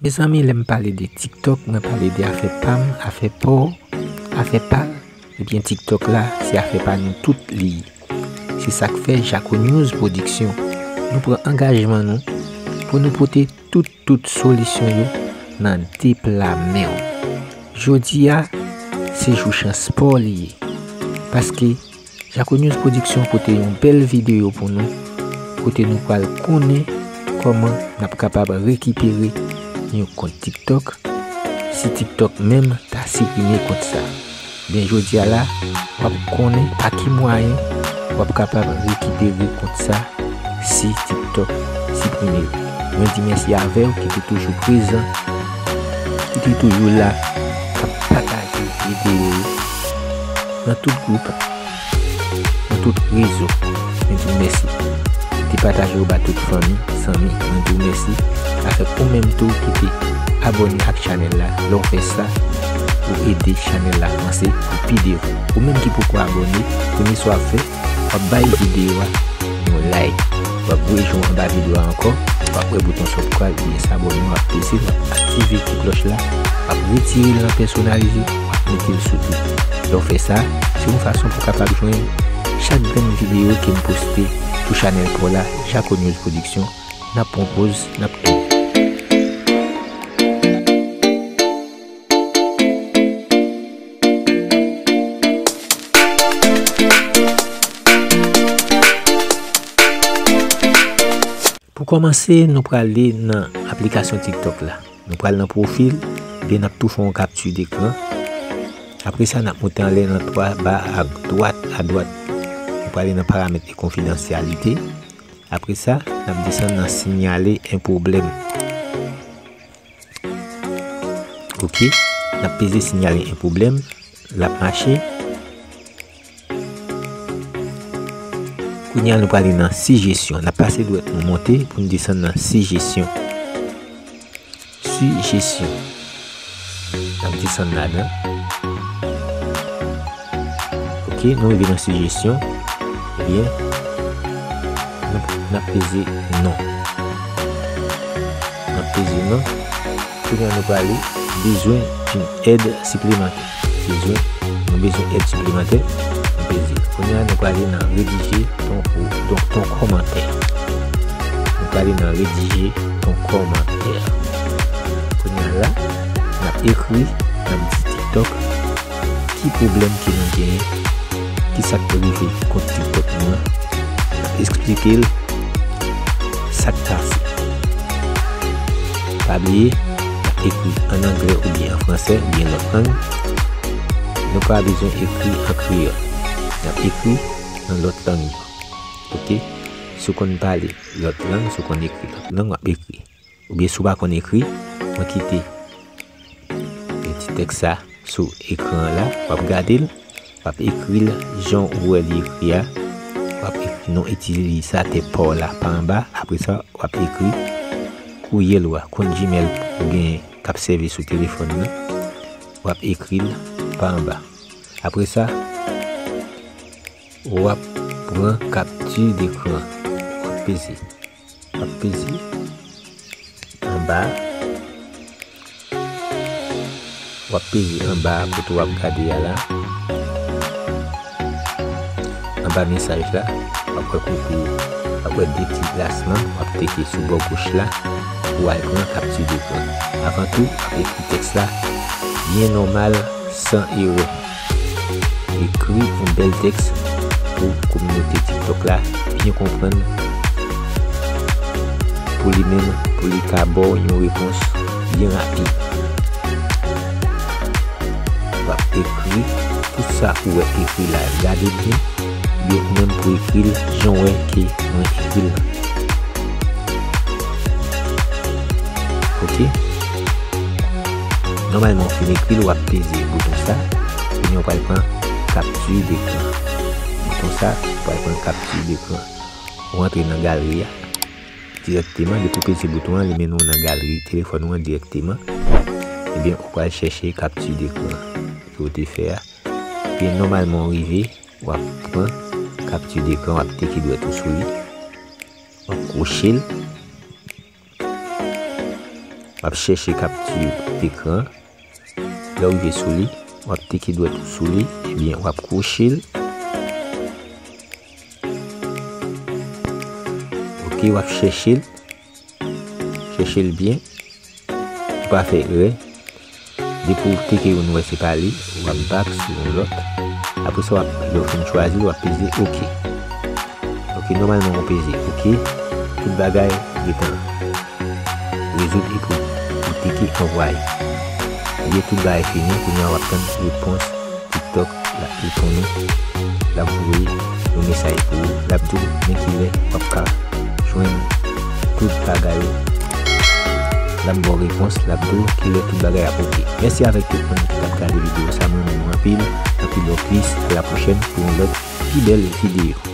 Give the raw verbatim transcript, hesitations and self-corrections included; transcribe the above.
Mezanmi, lè m pale de TikTok, mwen pale de afè pa m, afè pa w, afè pa l. Ebyen, TikTok la, se afè pa nou tout li ye. Se sa k fè Jaco News Production, nou pran angajman nou pou nou pote tout, tout solisyon yo nan de pla men w. Jodi a, se jou chans pa w li ye. Paske Jaco News Production pote yon bèl videyo pou nou, kote nou pral konnen kòman n ap kapab rekipere yon kont TikTok, si TikTok menm ta siprime kont sa. Ben, jodi a la, w ap konnen pa ki mwayen w ap kapab rekipere kont sa si TikTok siprime l. Mwen di mèsi avè w ki te toujou prezan, ki te toujou la, k ap pataje videyo yo nan tout gwoup, nan tout rezo. Mwen di w mèsi. Ki te pataje yo ba tout fanmi, zanmi, mwen di w mèsi. Avèk ou menm tou ki te abòne ak chanèl la, lè w fè sa, ou ede chanèl la vanse pou pi devan. Ou menm ki poko abòne, premye sa w ap fè, w ap bay videyo a yon like. W ap voye je w anba videyo a ankò, w ap wè bouton subscribe oubyen sabòne, w ap peze l, w ap aktive ti klòch la, w ap retire l nan pèsonalize, w ap mete l sou tout. Lè w fè sa, se yon fason pou w kapab jwenn chak grenn videyo ke m poste sou chanèl pa w la, Jaco News Production. N ap pran poz, n ap tounen. Pou kòmanse, nou prale nan aplikasyon TikTok la. Nou pral nan pwofil, epi n ap tou fè yon kapti dekran. Apre sa, n ap monte anlè nan twa ba a dwat, a dwat. Nou prale nan paramèt e konfidansyalite. Apre sa, n ap desann nan sinyale en pwoblèm. Ok, n ap peze sinyale en pwoblèm, l ap mache. Kounye a, nou prale nan sijesyon. N ap pase dwèt nou monte pou n desann nan sijesyon. Sijesyon. N ap desann ladan. Ok, nou rive nan sijesyon. Ebyen, nou, n ap peze non. N ap peze non. Kounye a nou prale bezwen yon èd siplemantè. Bezwen, nou bezwen èd siplemantè. Nou peze. Kounye a nou prale nan redije ton, ton, ton kòmantè. Nou prale nan redije ton kòmantè. Kounye a la, n ap ekri, n ap di TikTok ki pwoblèm ke nou genyen, ki sa k rive kont TikTok nou an, n ap eksplike l sa k pase. Pa bliye, n ap ekri ann anglè oubyen an fransè oubyen lòt lang. Nou pa bezwen ekri an kreyòl. N ap ekri nan lòt lang yo. Ok? Si w konn pale lòt lang, si w konn ekri lòt lang, w ap ekri. Oubyen si w pa konn ekri, mwen kite ti tèks sa sou ekran an la, w ap gade l, w ap ekri l jan ou wè li ekri a, w ap ekri non itilizatè pa w la pa anba, apre sa, w ap ekri kouryèl ou a, kont Gmail ou gen k ap sèvi sou telefòn nan, w ap ekri l pa anba. Apre sa, w ap pran kapti dekran, w ap peze. W ap peze anba. W ap peze anba kote w ap gade a la. Anba mesaj la, w ap wè kote, w ap wè de ti plas lan, w ap teke sou bò goch la pou w al pran kapti dekran. Avan tou, w ap ekri tèks la byen nòmal, san erè. Ekri yon bèl tèks pou kominote TikTok la byen konprann, pou li menm, pou li ka ba w yon repons byen rapid. W ap ekri tout sa ou wè ekri la, gade byen, oubyen ou menm pou ekri l jan w wè ke mwen ekri l lan. Ok? Nòmalman, w fin ekri l, w ap peze bouton sa. Kounye a, w pral pran kapti dekran. Bouton sa, w pral pran kapti dekran. Ou rantre nan galri a dirèkteman. Depi w peze bouton an, li mennen w nan galri telefòn ou an dirèkteman. Ebyen, ou pral chèche kapti dekran ke w te fè a. Ebyen, nòmalman, w rive, w ap pran kapti dekran, w ap teke dwèt ou sou li, w ap kwoche l. W ap chèche kapti ekran. Lè w rive sou li, w ap teke dwèt ou sou li, ebyen, w ap kwoche l. Ok, w ap chèche l. Chèche l byen. Ou pa fè erè. Depi w teke youn, ou wè se pa li, w ap back sou yon lòt. Apre sa, w ap, lè w fin chwazi l, w ap peze ok. Ok, nòmalman, w peze ok. Tout bagay gentan rezoud epi w teke anvwaye. Ebyen, tout bagay fini, kounye a w ap tann repons TikTok la, li konnen l ap voye yon mesaj pou ou, l ap di w men kilè w ap ka jwenn tout bagay ou. L ap ba w repons, l ap di w kilè tout bagay ap ok. Mèsi avèk tout moun ki t ap gade videyo sa, mwen renmen nou anpil, anpil love, peace, a la pwochèn pou yon lòt pi bèl videyo.